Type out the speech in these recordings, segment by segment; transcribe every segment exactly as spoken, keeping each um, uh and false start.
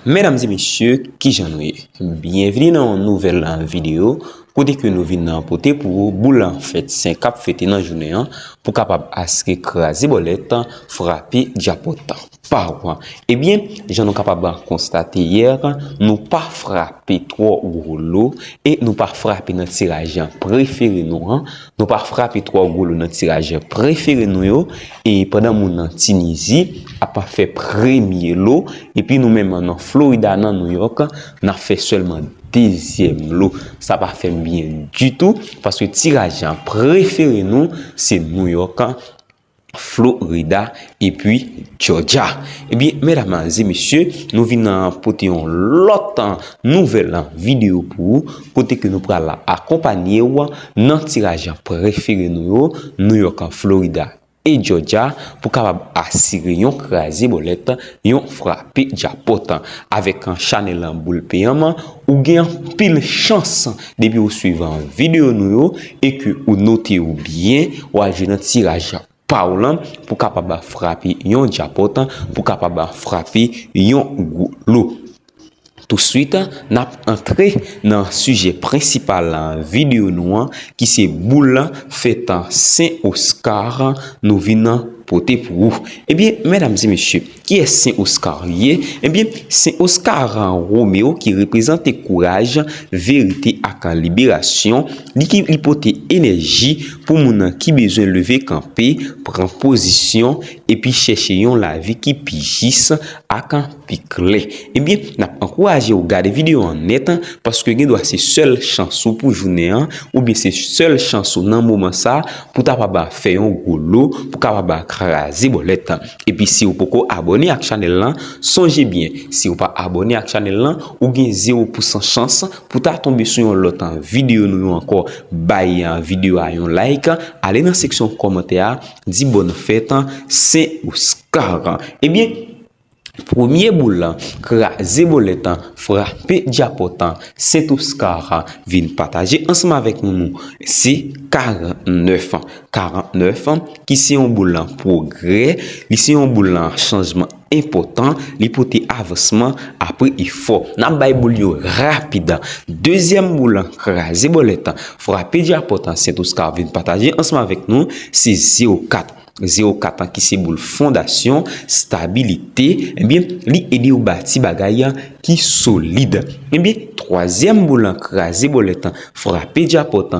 Medam e mesye, kijan nou ye? Byenvini nan yon nouvèl videyo kote ke nou vin pote pou ou boul fèt sen k ap fete nan jounen an pou kapab asire kraze bòlèt, frape djapòt pa w. Ebyen, jan nou kapab konstate yè, nou pa frape twò gwo lo e nou pa frape nan tiraj prefere nou an. Nou pa frape twò gwo lo nan tiraj prefere nou yo. E pandan moun nan Tinizi ap fè premye lo, epi nou menm nan Florida, nan New York, n ap fè sèlman dezyèm lo. Sa pa fè m byen ditou, paske tiraj prefere nou se New York, Florida, epi Georgia. Ebyen, medam e mesye, nou vin pote yon lòt nouvèl videyo pou ou, kote ke nou pral akonpanye w nan tiraj prefere nou yo, New York, Florida e Georgia, pou kapab asire yon kraze bòlèt, yon frape djapòt. Avèk chanèl Boul Peyam, ou gen anpil chans depi ou swiv videyo nou yo e ke ou note yo byen, ou al jwe nan tiraj pa w lan pou kapab frape yon djapòt, pou kapab frape yon gwo lo. Touswit, n ap antre nan sijè prensipal videyo nou an, ki se boul fèt Sen Oskar nou vin pote pou ou. Ebyen, medam e mesye, kiyès Sen Oskar ye? Ebyen, Sen Oskar Romeo ki reprezante kouraj, verite ak liberasyon, li ki, li pote enèji pou moun ki bezwen leve kanpe, pran pozisyon, epi chèche yon lavi ki pi jis ak pi klè. Ebyen, n ap ankouraje w gade videyo an nèt, paske gendwa se sèl chans ou pou jounen an, oubyen se sèl chans ou nan moman sa pou ta kapab fè yon gwo lo, pou kapab kraze bòlèt. Epi si w poko abòne ak chanèl lan, sonje byen, si w pa abòne ak chanèl lan, ou gen zewo pousan chans pou ta tonbe sou yon lòt videyo nou yo ankò. Bay videyo a yon like, ale nan seksyon kòmantè a, di bòn fèt Sen Oskar. Ebyen, premye boul kraze bòlèt, frape djapòt, Sen Oskar vin pataje ansanm avèk nou, se karannèf. Karannèf, ki se yon boul pwogrè, li se yon boul chanjman enpòtan, li pote avansman apre efò. N ap bay boul yo rapid. Dezyèm boul kraze bòlèt, frape djapòt, Sen Oskar vin pataje ansanm avèk nou, se zewo kat. Zewo kat ki se boul fondasyon, stabilite, ebyen, li ede w bati bagay ki solid. Ebyen, twazyèm boul kraze bòlèt, frape djapòt,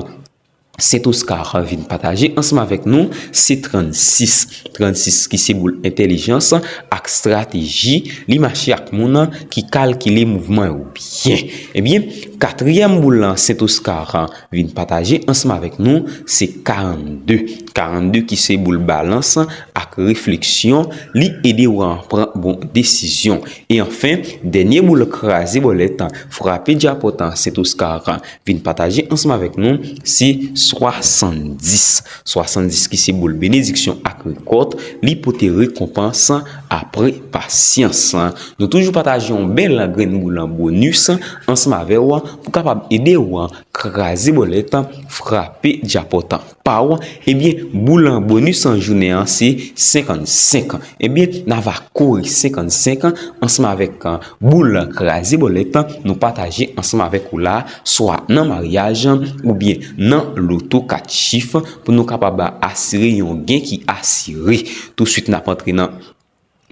Sen Oskar vin pataje ansanm avèk nou, se trannsis. Trannsis ki se boul entèlijans ak estrateji, li mache ak moun ki kalkile mouvman yo byen. Ebyen, katriyèm boul Sen Oskar vin pataje ansanm avèk nou, se karannde. Karannde ki se boul balans ak refleksyon, li ede w pran bon desizyon. E anfen, dènye boul kraze bòlèt, frape djapòt, Sen Oskar vin pataje ansanm avèk nou, se swasanndis. Swasanndis ki se boul benediksyon ak rekòt, li pote rekonpans apre pasyans. Nou toujou pataje yon bèl grenn boul bonis ansanm avè w pou kapab ede w kraze bòlèt, frape djapòt pa w. Ebyen, boul bonis an jounen an se senkannsenk. Ebyen, n a va kore senkannsenk ansanm avèk boul kraze bòlèt nou pataje ansanm avèk ou la, swa nan maryaj oubyen nan loto kat chif, pou nou kapab asire yon gen ki asire. Touswit, n ap antre nan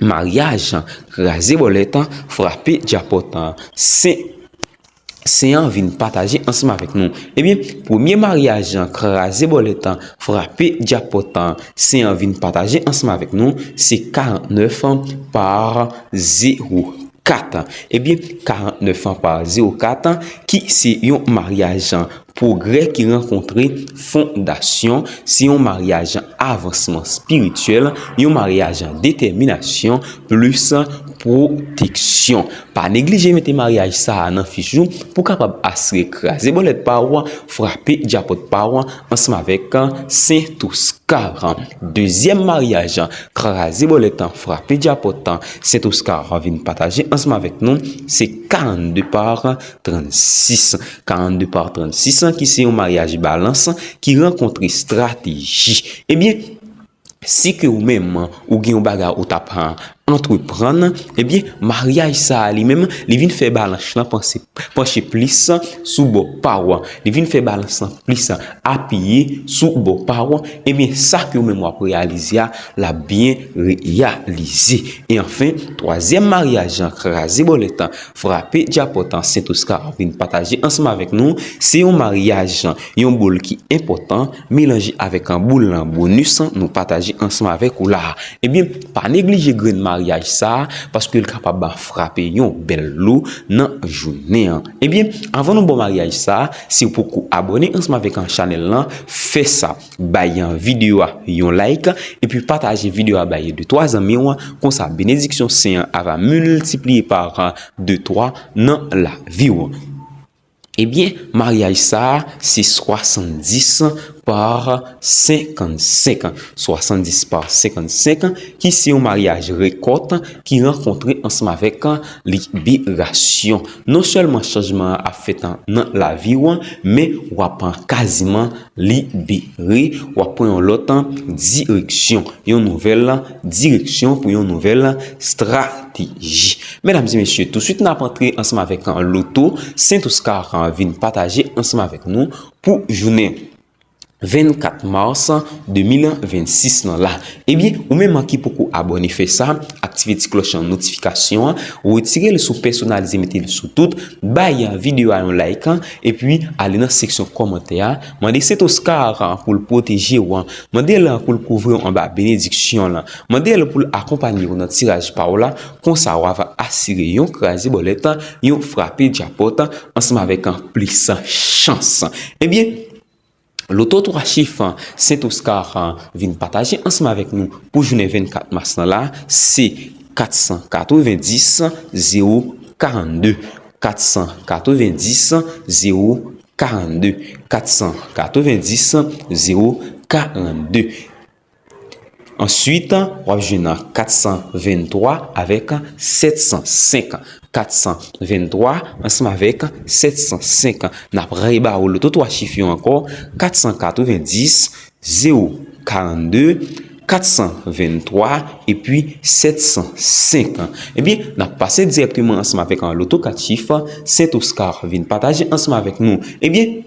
maryaj kraze bòlèt, frape djapòt, Sen, Sen an vin pataje ansanm avèk nou. Ebyen, premye maryaj kraze bòlèt, frape djapòt, Sen an vin pataje ansanm avèk nou, se karannèf pa zewo kat. Ebyen, karannèf pa zewo kat, ki se yon maryaj pwogrè ki rankontre fondasyon, se yon maryaj avansman espirityèl, yon maryaj detèminasyon, plis pwoteksyon. Pa neglije mete maryaj sa a nan fich ou pou kapab asire kraze bòlèt pa w, frape djapòt pa w ansanm avèk Sen Oskar. Dezyèm maryaj kraze bòlèt, frape djapòt, Sen Oskar vin pataje ansanm avèk nou, se karannde pa trannsis. Karannde pa trannsis ki se yon maryaj balans ki rankontre estrateji. Ebyen, si ke ou menm ou gen yon bagay ou t ap antreprann, ebyen, maryaj sa a li menm, li vin fè balans lan panse, panche plis sou bò pa w. Li vin fè balans lan plis apiye sou bò pa w. Ebyen, sa ke ou menm w ap reyalize a, l ap byen reyalize. E anfen, twazyèm maryaj an, kraze bòlèt, frape djapòt an, Sent Oskar vin pataje ansanm avèk nou, se yon maryaj, yon boul ki enpòtan, melanje avèk an boul lan bonis nou pataje ansanm avèk ou la. Ebyen, pa neglije grenn maryaj sa a, paske l kapab frape yon bèl lo nan jounen an. Ebyen, avan nou ba w maryaj sa a, si w poko abòne ansanm avèk an chanèl lan, fè sa. Bay videyo a yon like, epi pataje videyo a bay de twa zanmi w, konsa benediksyon Sen an ava miltipliye pa de twa nan lavi w. Ebyen, maryaj sa a, se swasanndis pa senkannsenk. Swasanndis pa senkannsenk, ki se yon maryaj rekòt ki rankontre ansanm avèk liberasyon. Non sèlman chanjman an ap fèt nan lavi w, men w ap kaziman libere, w ap pran yon lòt direksyon, yon nouvèl direksyon pou yon nouvèl estrateji. Medam e mesye, touswit n ap antre ansanm avèk loto Sent Oskar vin pataje ansanm avèk nou pou jounen vennkat mas de mil vennsis lan la. Ebyen, ou menm ki poko abòne, fè sa, aktive ti klòch an notifikasyon an, retire l sou pèsonalize, mete l sou tout, bay videyo a yon like, epi ale nan seksyon kòmantè a, mande Sent Oskar pou l pwoteje w, mande l pou l kouvri w anba benediksyon lan, mande l pou l akonpanye w nan tiraj pa w la, konsa w ava asire yon kraze bòlèt, yon frape djapòt, ansanm avèk plis chans. Ebyen, loto twa chif Sent Oskar vin pataje ansanm avèk nou pou jounen vennkat mas lan la, se kat san katrevenndis zewo karannde. Kat san katrevenndis zewo karannde. Kat san katrevenndis zewo karannde. Answit, w ap jwenn kat san venntwa avèk sèt san senk. Kat san venntwa ansanm avèk sèt san senk. N ap reba w loto twa chif yo ankò, kat san katrevenndis, zewo karannde, kat san venntwa, epi sèt san senk. Ebyen, n ap pase dirèkteman ansanm avèk loto kat chif Sent Oskar vin pataje ansanm avèk nou. Ebyen,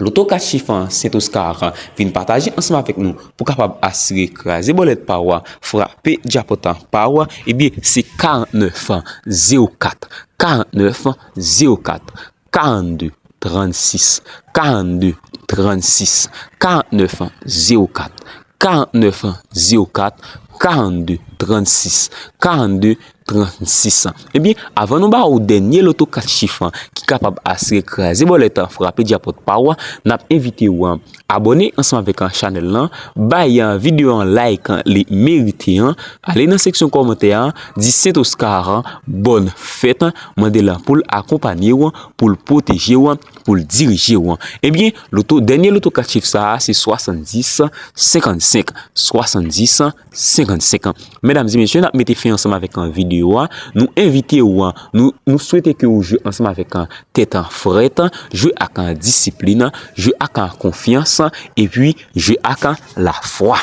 loto kat chif Sent Oskar vin pataje ansanm avèk nou pou kapab asire kraze bòlèt pa w, frape djapòt pa w, ebyen, se karannèf zewo kat, karannèf zewo kat, karannde trannsis, karannde trannsis, karannèf zewo kat, karannèf zewo kat, karannde trannsis, karannde trannsis. Ebyen, avan nou ba ou dènye loto kat chif ki kapab asire kraze bòlèt, frape djapòt pa w, n ap envite w abòne ansanm avèk chanèl lan, bay videyo an like, li merite an, ale nan seksyon kòmantè a, di Sent Oskar bòn fèt, mande l pou l akonpanye w, pou l pwoteje w, pou l dirije w. Ebyen, loto, dènye loto kat chif sa a, se swasanndis senkannsenk. Swasanndis senkannsenk. Medam e mesye, n ap mete fen ansanm avèk videyo a. Nou envite w, nou, nou swete ke w jwe ansanm avèk tèt frèt, jwe ak disiplin, jwe ak konfyans, epi jwe ak lafwa.